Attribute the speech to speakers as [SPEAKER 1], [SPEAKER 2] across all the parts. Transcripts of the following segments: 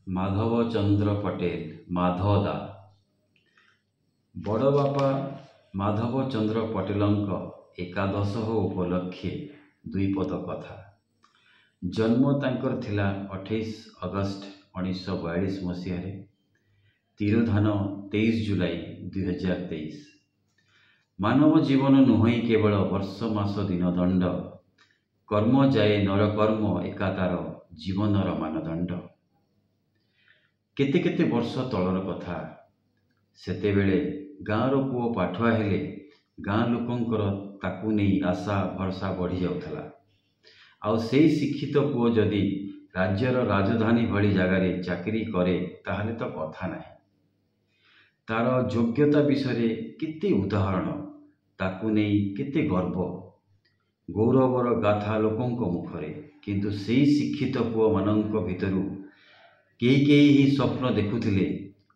[SPEAKER 1] ମାଧବ ଚନ୍ଦ୍ର ପଟେଲ, ମାଧଦା। ବଡ଼ବାପା ମାଧବ ଚନ୍ଦ୍ର ପଟେଲଙ୍କ ଏକାଦଶହ ଉପଲକ୍ଷେ ଦୁଇପଦ କଥା। ଜନ୍ମ ତାଙ୍କର ଥିଲା 28 ଅଗଷ୍ଟ 1942 ମସିହାରେ, ତିରୋଧାନ 23 ଜୁଲାଇ 2023। ମାନବ ଜୀବନ ନୁହଁଇ କେବଳ ବର୍ଷ ମାସ ଦିନ ଦଣ୍ଡ, କର୍ମ ଯାଏ ନରକର୍ମ ଏକା ତାର ଜୀବନର ମାନଦଣ୍ଡ। କେତେ କେତେ ବର୍ଷ ତଳର କଥା, ସେତେବେଳେ ଗାଁର ପୁଅ ପାଠୁଆ ହେଲେ ଗାଁ ଲୋକଙ୍କର ତାକୁ ନେଇ ଆଶା ଭରସା ବଢ଼ିଯାଉଥିଲା। ଆଉ ସେଇ ଶିକ୍ଷିତ ପୁଅ ଯଦି ରାଜ୍ୟର ରାଜଧାନୀ ଭଳି ଜାଗାରେ ଚାକିରି କରେ, ତାହେଲେ ତ କଥା ନାହିଁ। ତାର ଯୋଗ୍ୟତା ବିଷୟରେ କେତେ ଉଦାହରଣ, ତାକୁ ନେଇ କେତେ ଗର୍ବ, ଗୌରବର ଗାଥା ଲୋକଙ୍କ ମୁଖରେ। କିନ୍ତୁ ସେଇ ଶିକ୍ଷିତ ପୁଅମାନଙ୍କ ଭିତରୁ କେହି କେହି ହିଁ ସ୍ୱପ୍ନ ଦେଖୁଥିଲେ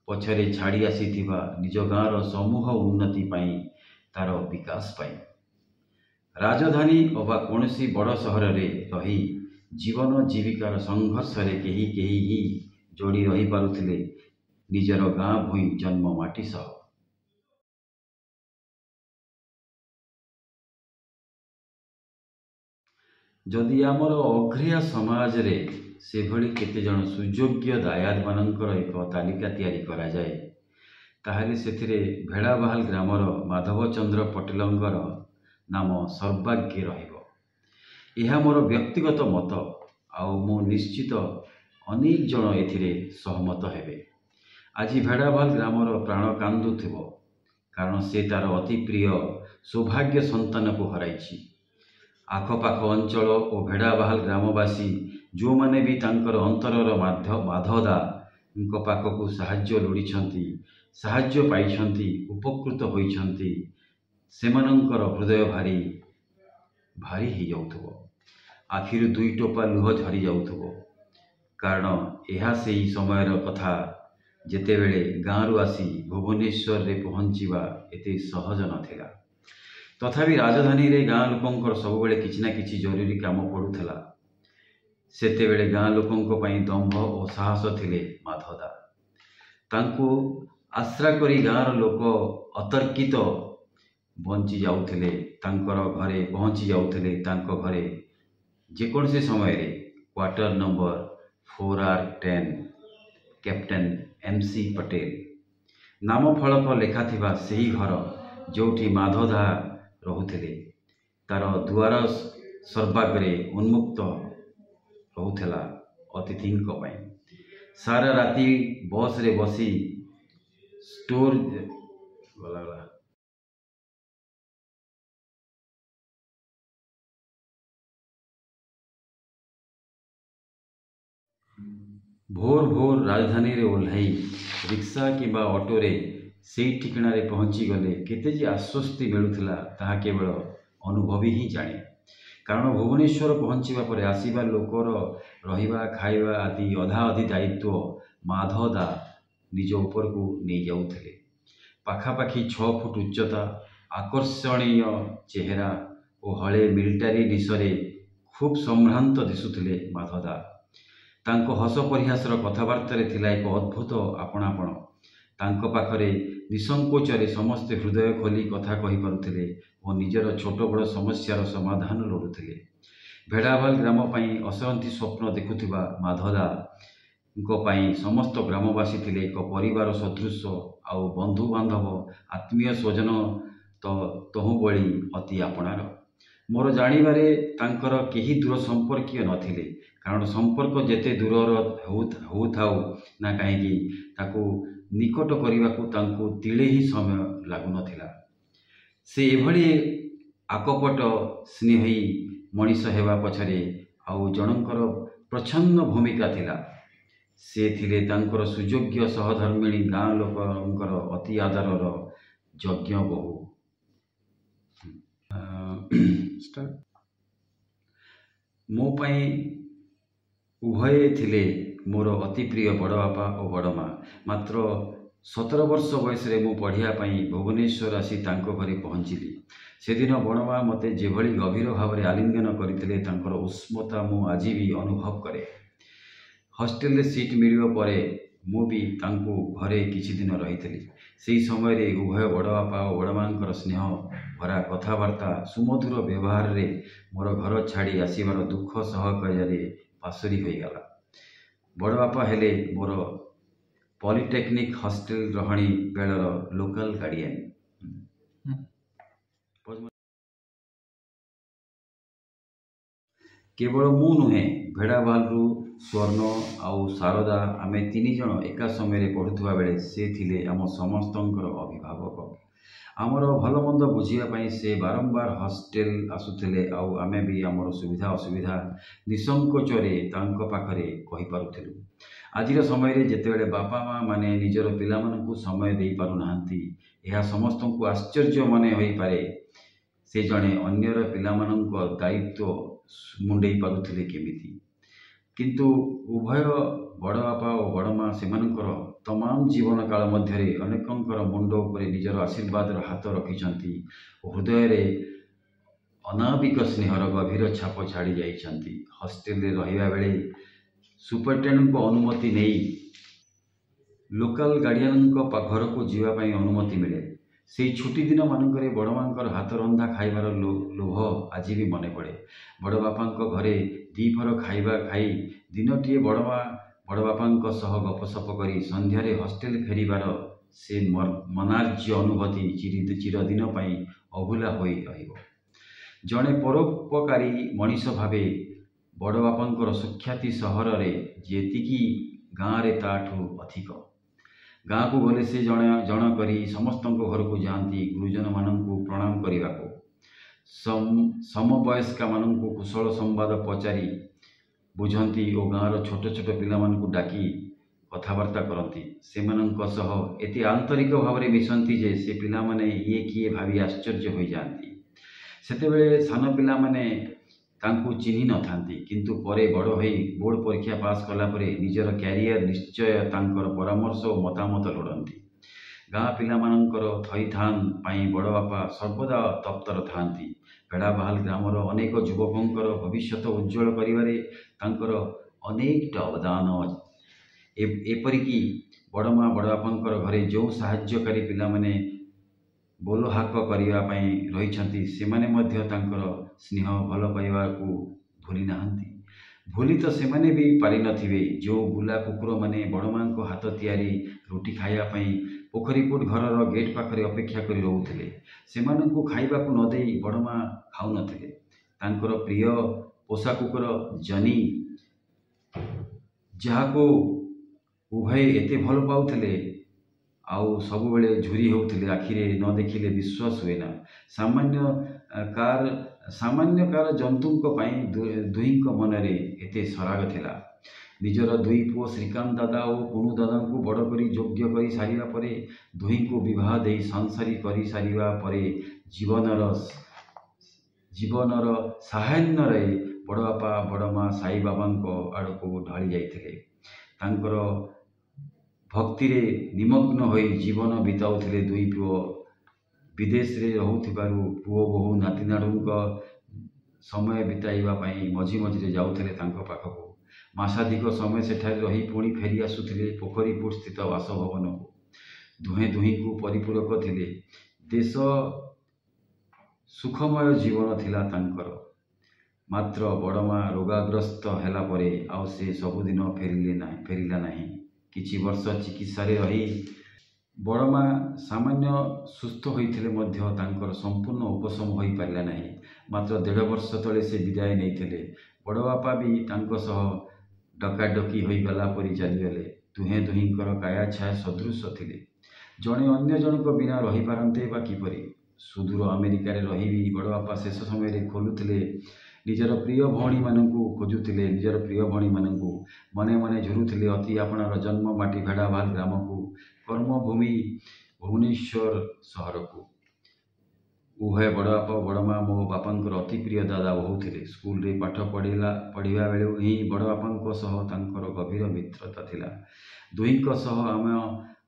[SPEAKER 1] ପଛରେ ଛାଡ଼ି ଆସିଥିବା ନିଜ ଗାଁର ସମୂହ ଉନ୍ନତି ପାଇଁ, ତାର ବିକାଶ ପାଇଁ। ରାଜଧାନୀ ଅବା କୌଣସି ବଡ଼ ସହରରେ ରହି ଜୀବନ ଜୀବିକାର ସଂଘର୍ଷରେ କେହି କେହି ହିଁ ଯୋଡ଼ି ରହିପାରୁଥିଲେ ନିଜର ଗାଁ ଭୂଇଁ ଜନ୍ମ ମାଟି ସହ। ଯଦି ଆମର ଅଘ୍ରିଆ ସମାଜରେ ସେଭଳି କେତେଜଣ ସୁଯୋଗ୍ୟ ଦାୟାଦମାନଙ୍କର ଏକ ତାଲିକା ତିଆରି କରାଯାଏ, ତାହେଲେ ସେଥିରେ ଭେଡ଼ାବାହାଲ ଗ୍ରାମର ମାଧବଚନ୍ଦ୍ର ପଟେଲଙ୍କର ନାମ ସର୍ବାଗ୍ରେ ରହିବ। ଏହା ମୋର ବ୍ୟକ୍ତିଗତ ମତ, ଆଉ ମୁଁ ନିଶ୍ଚିତ ଅନେକ ଜଣ ଏଥିରେ ସହମତ ହେବେ। ଆଜି ଭେଡ଼ାବାହାଲ ଗ୍ରାମର ପ୍ରାଣ କାନ୍ଦୁଥିବ, କାରଣ ସେ ତାର ଅତି ପ୍ରିୟ ସୌଭାଗ୍ୟ ସନ୍ତାନକୁ ହରାଇଛି। ଆଖପାଖ ଅଞ୍ଚଳ ଓ ଭେଡ଼ାବାହାଲ ଗ୍ରାମବାସୀ ଯେଉଁମାନେ ବି ତାଙ୍କର ଅନ୍ତରର ମାଧଦାଙ୍କ ପାଖକୁ ସାହାଯ୍ୟ ଲୋଡ଼ିଛନ୍ତି, ସାହାଯ୍ୟ ପାଇଛନ୍ତି, ଉପକୃତ ହୋଇଛନ୍ତି, ସେମାନଙ୍କର ହୃଦୟ ଭାରି ଭାରି ହେଇଯାଉଥିବ, ଆଖିରୁ ଦୁଇ ଟୋପା ଲୁହ ଝରି ଯାଉଥିବ। କାରଣ ଏହା ସେଇ ସମୟର କଥା ଯେତେବେଳେ ଗାଁରୁ ଆସି ଭୁବନେଶ୍ୱରରେ ପହଞ୍ଚିବା ଏତେ ସହଜ ନଥିଲା। ତଥାପି ରାଜଧାନୀରେ ଗାଁ ଲୋକଙ୍କର ସବୁବେଳେ କିଛି ନା କିଛି ଜରୁରୀ କାମ ପଡ଼ୁଥିଲା। ସେତେବେଳେ ଗାଁ ଲୋକଙ୍କ ପାଇଁ ଦମ୍ଭ ଓ ସାହସ ଥିଲେ ମାଧଦା। ତାଙ୍କୁ ଆଶ୍ରା କରି ଗାଁର ଲୋକ ଅତର୍କିତ ବଞ୍ଚି ଯାଉଥିଲେ, ତାଙ୍କର ଘରେ ପହଞ୍ଚି ଯାଉଥିଲେ। ତାଙ୍କ ଘରେ ଯେକୌଣସି ସମୟରେ quarter number 4R10, captain M C Patel ନାମ ଫଳକ ଲେଖାଥିବା ସେହି ଘର ଯେଉଁଠି ମାଧଦା ରହୁଥିଲେ, ତାର ଦୁଆର ସର୍ବାଗ୍ରେ ଉନ୍ମୁକ୍ତ ରହୁଥିଲା ଅତିଥିଙ୍କ ପାଇଁ। ସାରା ରାତି ବସ୍ରେ ବସି ଷ୍ଟୋର ଗଲା ଗଲା ଭୋର ଭୋର ରାଜଧାନୀରେ ଓହ୍ଲାଇ ରିକ୍ସା କିମ୍ବା ଅଟୋରେ ସେଇ ଠିକଣାରେ ପହଞ୍ଚିଗଲେ କେତେ ଯେ ଆଶ୍ୱସ୍ତି ମିଳୁଥିଲା, ତାହା କେବଳ ଅନୁଭବୀ ହିଁ ଜାଣେ। କାରଣ ଭୁବନେଶ୍ୱର ପହଞ୍ଚିବା ପରେ ଆସିବା ଲୋକର ରହିବା, ଖାଇବା ଆଦି ଅଧାଅଧି ଦାୟିତ୍ୱ ମାଧଦା ନିଜ ଉପରକୁ ନେଇଯାଉଥିଲେ। ପାଖାପାଖି 6 ଫୁଟ ଉଚ୍ଚତା, ଆକର୍ଷଣୀୟ ଚେହେରା ଓ ହଳେ ମିଲିଟାରୀ ନିଶରେ ଖୁବ୍ ସମ୍ଭ୍ରାନ୍ତ ଦିଶୁଥିଲେ ମାଧଦା। ତାଙ୍କ ହସ ପରିହାସର କଥାବାର୍ତ୍ତାରେ ଥିଲା ଏକ ଅଦ୍ଭୁତ ଆପଣାପଣ। ତାଙ୍କ ପାଖରେ ନିଃସଙ୍କୋଚରେ ସମସ୍ତେ ହୃଦୟ ଖୋଲି କଥା କହିପାରୁଥିଲେ ଓ ନିଜର ଛୋଟ ବଡ଼ ସମସ୍ୟାର ସମାଧାନ ଲୋଡ଼ୁଥିଲେ। ଭେଡ଼ାବାଲ ଗ୍ରାମ ପାଇଁ ଅସରନ୍ତି ସ୍ୱପ୍ନ ଦେଖୁଥିବା ମାଧଦାଙ୍କ ପାଇଁ ସମସ୍ତ ଗ୍ରାମବାସୀ ଥିଲେ ଏକ ପରିବାର ସଦୃଶ, ଆଉ ବନ୍ଧୁବାନ୍ଧବ ଆତ୍ମୀୟ ସ୍ୱଜନ ତ ତହୁଁ ବଳି ଅତି ଆପଣାର। ମୋର ଜାଣିବାରେ ତାଙ୍କର କେହି ଦୂର ସମ୍ପର୍କୀୟ ନଥିଲେ, କାରଣ ସମ୍ପର୍କ ଯେତେ ଦୂରର ହେଉଥାଉ ନା କାହିଁକି, ତାକୁ ନିକଟ କରିବାକୁ ତାଙ୍କୁ ତିଳେ ହିଁ ସମୟ ଲାଗୁନଥିଲା। ସେ ଏଭଳି ଆକପଟ ସ୍ନେହୀ ମଣିଷ ହେବା ପଛରେ ଆଉ ଜଣଙ୍କର ପ୍ରଚ୍ଛନ୍ନ ଭୂମିକା ଥିଲା। ସେ ଥିଲେ ତାଙ୍କର ସୁଯୋଗ୍ୟ ସହଧର୍ମିଣୀ, ଗାଁ ଲୋକଙ୍କର ଅତି ଆଦରର ଯଜ୍ଞ ବୋହୂ। ମୋ ପାଇଁ ଉଭୟେ ଥିଲେ ମୋର ଅତି ପ୍ରିୟ ବଡ଼ବାପା ଓ ବଡ଼ମା। ମାତ୍ର 17 ବର୍ଷ ବୟସରେ ମୁଁ ପଢ଼ିବା ପାଇଁ ଭୁବନେଶ୍ୱର ଆସି ତାଙ୍କ ଘରେ ପହଞ୍ଚିଲି। ସେଦିନ ବଡ଼ମା ମୋତେ ଯେଭଳି ଗଭୀର ଭାବରେ ଆଲିଙ୍ଗନ କରିଥିଲେ, ତାଙ୍କର ଉଷ୍ମତା ମୁଁ ଆଜି ବି ଅନୁଭବ କରେ। ହଷ୍ଟେଲରେ ସିଟ୍ ମିଳିବା ପରେ ମୁଁ ବି ତାଙ୍କୁ ଘରେ କିଛିଦିନ ରହିଥିଲି। ସେହି ସମୟରେ ଉଭୟ ବଡ଼ବାପା ଓ ବଡ଼ମାଙ୍କର ସ୍ନେହ ଭରା କଥାବାର୍ତ୍ତା, ସୁମଧୁର ବ୍ୟବହାରରେ ମୋର ଘର ଛାଡ଼ି ଆସିବାର ଦୁଃଖ ସହକାରେ ପାଶୋରି ହୋଇଗଲା। ବଡ଼ବାପା ହେଲେ ମୋର ପଲିଟେକ୍ନିକ୍ ହଷ୍ଟେଲ ରହଣି ବେଳର ଲୋକାଲ ଗାର୍ଡ଼ିଆନ୍। କେବଳ ମୁଁ ନୁହେଁ, ଭେଡ଼ାବାହାଲରୁ ସ୍ୱର୍ଣ୍ଣ ଆଉ ଶାରଦା ଆମେ ତିନିଜଣ ଏକା ସମୟରେ ପଢ଼ୁଥିବା ବେଳେ ସେ ଥିଲେ ଆମ ସମସ୍ତଙ୍କର ଅଭିଭାବକ। ଆମର ଭଲମନ୍ଦ ବୁଝିବା ପାଇଁ ସେ ବାରମ୍ବାର ହଷ୍ଟେଲ ଆସୁଥିଲେ ଆଉ ଆମେ ବି ଆମର ସୁବିଧା ଅସୁବିଧା ନିଃସଙ୍କୋଚରେ ତାଙ୍କ ପାଖରେ କହିପାରୁଥିଲୁ। ଆଜିର ସମୟରେ ଯେତେବେଳେ ବାପା ମା' ମାନେ ନିଜର ପିଲାମାନଙ୍କୁ ସମୟ ଦେଇପାରୁନାହାନ୍ତି, ଏହା ସମସ୍ତଙ୍କୁ ଆଶ୍ଚର୍ଯ୍ୟ ମନେ ହୋଇପାରେ, ସେ ଜଣେ ଅନ୍ୟର ପିଲାମାନଙ୍କ ଦାୟିତ୍ୱ ମୁଣ୍ଡେଇ ପାରୁଥିଲେ କେମିତି? କିନ୍ତୁ ଉଭୟ ବଡ଼ବାପା ଓ ବଡ଼ମା ସେମାନଙ୍କର ତମାମ ଜୀବନ କାଳ ମଧ୍ୟରେ ଅନେକଙ୍କର ମୁଣ୍ଡ ଉପରେ ନିଜର ଆଶୀର୍ବାଦର ହାତ ରଖିଛନ୍ତି ଓ ହୃଦୟରେ ଅନାବିକ ସ୍ନେହର ଗଭୀର ଛାପ ଛାଡ଼ି ଯାଇଛନ୍ତି। ହଷ୍ଟେଲରେ ରହିବା ବେଳେ ସୁପରିଟେଣ୍ଡେଣ୍ଟଙ୍କ ଅନୁମତି ନେଇ ଲୋକାଲ ଗାର୍ଡ଼ିଆନଙ୍କ ଘରକୁ ଯିବା ପାଇଁ ଅନୁମତି ମିଳେ। ସେଇ ଛୁଟି ଦିନମାନଙ୍କରେ ବଡ଼ମାଙ୍କର ହାତ ରନ୍ଧା ଖାଇବାର ଲୋଭ ଆଜି ବି ମନେ ପଡ଼େ। ବଡ଼ବାପାଙ୍କ ଘରେ ଦ୍ୱିପହର ଖାଇବା ଖାଇ ଦିନଟିଏ ବଡ଼ମା ବଡ଼ବାପାଙ୍କ ସହ ଗପସପ କରି ସନ୍ଧ୍ୟାରେ ହଷ୍ଟେଲ ଫେରିବାର ସେ ମନାର୍ଯ୍ୟ ଅନୁଭୂତି ଚିରଦିନ ପାଇଁ ଅଭୁଲା ହୋଇ ରହିବ। ଜଣେ ପରୋପକାରୀ ମଣିଷ ଭାବେ ବଡ଼ବାପାଙ୍କର ସୁଖ୍ୟାତି ସହରରେ ଯେତିକି, ଗାଁରେ ତାଠୁ ଅଧିକ। ଗାଁକୁ ଗଲେ ସେ ଜଣେ ଜଣ କରି ସମସ୍ତଙ୍କ ଘରକୁ ଯାଆନ୍ତି ଗୁରୁଜନମାନଙ୍କୁ ପ୍ରଣାମ କରିବାକୁ, ସମବୟସ୍କାମାନଙ୍କୁ କୁଶଳ ସମ୍ବାଦ ପଚାରି ବୁଝନ୍ତି ଓ ଗାଁର ଛୋଟ ଛୋଟ ପିଲାମାନଙ୍କୁ ଡାକି କଥାବାର୍ତ୍ତା କରନ୍ତି। ସେମାନଙ୍କ ସହ ଏତେ ଆନ୍ତରିକ ଭାବରେ ମିଶନ୍ତି ଯେ ସେ ପିଲାମାନେ ଇଏ କିଏ ଭାବି ଆଶ୍ଚର୍ଯ୍ୟ ହୋଇଯାଆନ୍ତି। ସେତେବେଳେ ସାନ ପିଲାମାନେ ତାଙ୍କୁ ଚିହ୍ନି ନଥାନ୍ତି, କିନ୍ତୁ ପରେ ବଡ଼ ହୋଇ ବୋର୍ଡ଼ ପରୀକ୍ଷା ପାସ୍ କଲା ପରେ ନିଜର କ୍ୟାରିୟର ନିଶ୍ଚୟ ତାଙ୍କର ପରାମର୍ଶ ଓ ମତାମତ ଲୋଡ଼ନ୍ତି। ଗାଁ ପିଲାମାନଙ୍କର ଥଇଥାନ ପାଇଁ ବଡ଼ବାପା ସର୍ବଦା ତତ୍ପର ଥାଆନ୍ତି। ଭେଡ଼ାବାହାଲ ଗ୍ରାମର ଅନେକ ଯୁବକଙ୍କର ଭବିଷ୍ୟତ ଉଜ୍ଜ୍ୱଳ କରିବାରେ ତାଙ୍କର ଅନେକଟା ଅବଦାନ। ଏପରିକି ବଡ଼ମା ବଡ଼ବାପାଙ୍କର ଘରେ ଯେଉଁ ସାହାଯ୍ୟକାରୀ ପିଲାମାନେ ବୋଲହାକ କରିବା ପାଇଁ ରହିଛନ୍ତି, ସେମାନେ ମଧ୍ୟ ତାଙ୍କର ସ୍ନେହ ଭଲ ପାଇବାକୁ ଭୁଲି ନାହାନ୍ତି। ଭୁଲି ତ ସେମାନେ ବି ପାରିନଥିବେ, ଯେଉଁ ବୁଲା କୁକୁରମାନେ ବଡ଼ମାଙ୍କ ହାତ ତିଆରି ରୁଟି ଖାଇବା ପାଇଁ ପୋଖରୀପୁଟ ଘରର ଗେଟ୍ ପାଖରେ ଅପେକ୍ଷା କରି ରହୁଥିଲେ, ସେମାନଙ୍କୁ ଖାଇବାକୁ ନ ଦେଇ ବଡ଼ମା ଖାଉନଥିଲେ। ତାଙ୍କର ପ୍ରିୟ ପୋଷା କୁକୁର ଜନି, ଯାହାକୁ ଉଭୟେ ଏତେ ଭଲ ପାଉଥିଲେ ଆଉ ସବୁବେଳେ ଝୁରି ହେଉଥିଲେ, ଆଖିରେ ନ ଦେଖିଲେ ବିଶ୍ୱାସ ହୁଏନା। ସାମାନ୍ୟ କାର ଜନ୍ତୁଙ୍କ ପାଇଁ ଦୁହିଁଙ୍କ ମନରେ ଏତେ ସରାଗ ଥିଲା। ନିଜର ଦୁଇ ପୁଅ ଶ୍ରୀକାନ୍ତ ଦାଦା ଓ କୁନୁ ଦାଦାଙ୍କୁ ବଡ଼ କରି ଯୋଗ୍ୟ କରି ସାରିବା ପରେ, ଦୁହିଁଙ୍କୁ ବିବାହ ଦେଇ ସଂସାରୀ କରିସାରିବା ପରେ ଜୀବନର ସାହାନ୍ୟରେ ବଡ଼ବାପା ବଡ଼ମା ସାଇବାବାଙ୍କ ଆଡ଼କୁ ଢଳି ଯାଇଥିଲେ। ତାଙ୍କର ଭକ୍ତିରେ ନିମଗ୍ନ ହୋଇ ଜୀବନ ବିତାଉଥିଲେ ଦୁଇ ପୁଅ। ବିଦେଶରେ ରହୁଥିବାରୁ ପୁଅ ବୋହୂ ନାତିନାଡ଼ୁଙ୍କ ସମୟ ବିତାଇବା ପାଇଁ ମଝି ମଝିରେ ଯାଉଥିଲେ ତାଙ୍କ ପାଖକୁ। ମାସାଧିକ ସମୟ ସେଠାରେ ରହି ପୁଣି ଫେରି ଆସୁଥିଲେ ପୋଖରୀପୁଟ ସ୍ଥିତ ବାସଭବନକୁ। ଦୁହେଁ ଦୁହିଁଙ୍କୁ ପରିପୂରକ ଥିଲେ। ଦେଶ ସୁଖମୟ ଜୀବନ ଥିଲା ତାଙ୍କର। ମାତ୍ର ବଡ଼ମା ରୋଗାଗ୍ରସ୍ତ ହେଲା ପରେ ଆଉ ସେ ସବୁଦିନ ଫେରିଲା ନାହିଁ। କିଛି ବର୍ଷ ଚିକିତ୍ସାରେ ରହି ବଡ଼ମା ସାମାନ୍ୟ ସୁସ୍ଥ ହୋଇଥିଲେ ମଧ୍ୟ ତାଙ୍କର ସମ୍ପୂର୍ଣ୍ଣ ଉପଶମ ହୋଇପାରିଲା ନାହିଁ। ମାତ୍ର 1.5 ବର୍ଷ ତଳେ ସେ ବିଦାୟ ନେଇଥିଲେ। ବଡ଼ବାପା ବି ତାଙ୍କ ସହ ଡକାଡକି ହୋଇଗଲା ପରି ଚାଲିଗଲେ। ଦୁହେଁ ଦୁହିଁଙ୍କର କାୟା ଛାୟା ସଦୃଶ ଥିଲେ। ଜଣେ ଅନ୍ୟ ଜଣଙ୍କ ବିନା ରହିପାରନ୍ତେ ବା କିପରି? ସୁଦୂର ଆମେରିକାରେ ରହି ବି ବଡ଼ବାପା ଶେଷ ସମୟରେ ଖୋଲୁଥିଲେ ନିଜର ପ୍ରିୟ ଭଉଣୀମାନଙ୍କୁ, ଖୋଜୁଥିଲେ ନିଜର ପ୍ରିୟ ଭଉଣୀମାନଙ୍କୁ, ମନେ ମନେ ଝୁରୁଥିଲେ ଅତି ଆପଣାର ଜନ୍ମ ମାଟି ଭେଡ଼ାବାହାଲ ଗ୍ରାମକୁ, କର୍ମଭୂମି ଭୁବନେଶ୍ୱର ସହରକୁ। ଉଭୟ ବଡ଼ବାପା ଓ ବଡ଼ମା ମୋ ବାପାଙ୍କର ଅତି ପ୍ରିୟ ଦାଦା ବୋହୂ ଥିଲେ। ସ୍କୁଲରେ ପାଠ ପଢ଼ିବା ବେଳୁ ହିଁ ବଡ଼ବାପାଙ୍କ ସହ ତାଙ୍କର ଗଭୀର ମିତ୍ରତା ଥିଲା। ଦୁହିଁଙ୍କ ସହ ଆମ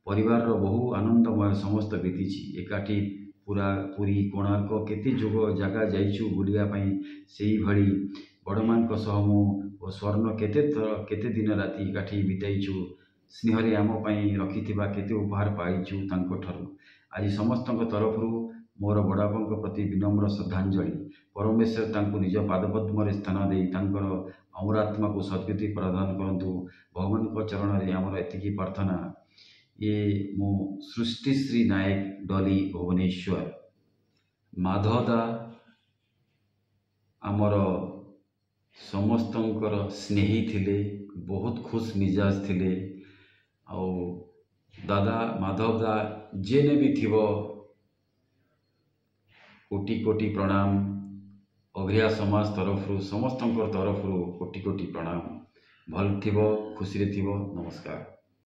[SPEAKER 1] ପରିବାରର ବହୁ ଆନନ୍ଦମୟ ସମସ୍ତ ବିତିଛି। ଏକାଠି ପୁରା ପୁରୀ, କୋଣାର୍କ କେତେ ଯୋଗ ଜାଗା ଯାଇଛୁ ବୁଲିବା ପାଇଁ। ସେଇଭଳି ବଡ଼ମାଙ୍କ ସହ ମୁଁ ଓ ସ୍ୱର୍ଣ୍ଣ କେତେ ଥର କେତେ ଦିନ ରାତି ଏକାଠି ବିତାଇଛୁ। ସ୍ନେହରେ ଆମ ପାଇଁ ରଖିଥିବା କେତେ ଉପହାର ପାଇଛୁ ତାଙ୍କଠାରୁ। ଆଜି ସମସ୍ତଙ୍କ ତରଫରୁ ମୋର ବଡ଼ବାପାଙ୍କ ପ୍ରତି ବିନମ୍ର ଶ୍ରଦ୍ଧାଞ୍ଜଳି। ପରମେଶ୍ୱର ତାଙ୍କୁ ନିଜ ପାଦପଦ୍ମରେ ସ୍ଥାନ ଦେଇ ତାଙ୍କର ଅମର ଆତ୍ମାକୁ ସଦ୍ଗତି ପ୍ରଦାନ କରନ୍ତୁ। ଭଗବାନଙ୍କ ଚରଣରେ ଆମର ଏତିକି ପ୍ରାର୍ଥନା। ଇଏ ମୁଁ ସୃଷ୍ଟିଶ୍ରୀ ନାୟକ, ଡଲି, ଭୁବନେଶ୍ୱର। ମାଧବ ଦା ଆମର ସମସ୍ତଙ୍କର ସ୍ନେହୀ ଥିଲେ, ବହୁତ ଖୁସ୍ ମିଜାଜ ଥିଲେ। ଆଉ ଦାଦା ମାଧବ ଦା ଯେନେ ବି ଥିବ, କୋଟି କୋଟି ପ୍ରଣାମ। ଅଘିଆ ସମାଜ ତରଫରୁ, ସମସ୍ତଙ୍କର ତରଫରୁ କୋଟି କୋଟି ପ୍ରଣାମ। ଭଲ ଥିବ, ଖୁସିରେ ଥିବ। ନମସ୍କାର।